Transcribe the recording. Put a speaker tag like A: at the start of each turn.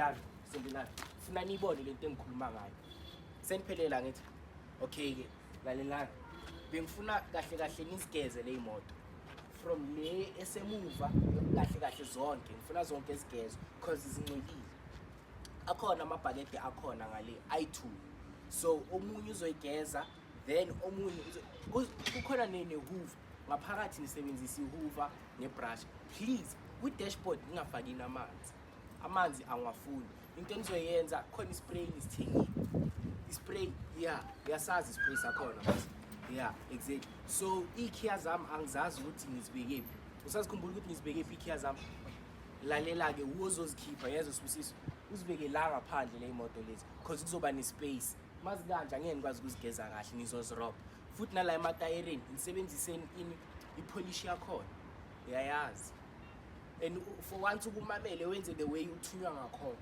A: Sondelani, sondelani, funa niyibone lento engikhuluma ngayo. Seniphelela ngithi. Okay ke, lalelani, bengifuna kahle kahle nizigeze le imoto from le esemuva, kahle kahle zonke ngifuna zonke zigezwe cause zingcolile. Akhona amabhakede akhona ngale ayi-two, so omunye uzoyigeza, then omunye kukhona ne-hoover ngaphakathi, nisebenzisa i-hoover ne-brush. Please, kwi-dashboard ningafaki namanzi, amanzi angiwafuni. Into enizoyenza khona, i-spray ngisithengile, i-spray ya, uyasazi i-spray sakhona boss. Yeah, exactly. So iy'khiya zami angizazi ukuthi ngizibekephi. Usazikhumbula ukuthi ngizibekephi iy'khiya zami? Lalela-ke, uwozozikhipha yezo, Sibusiso, uzibeke la ngaphandle le imoto lezi cause kuzoba ne-space. Mazikanje angeke nikwazi ukuzigeza kahle, nizozirobha futhi. Nala ematayereni nisebenziseni ini, ipholishi yakhona, uyayazi. And for once ukumamele, wenze the way uthunywa ngakhona.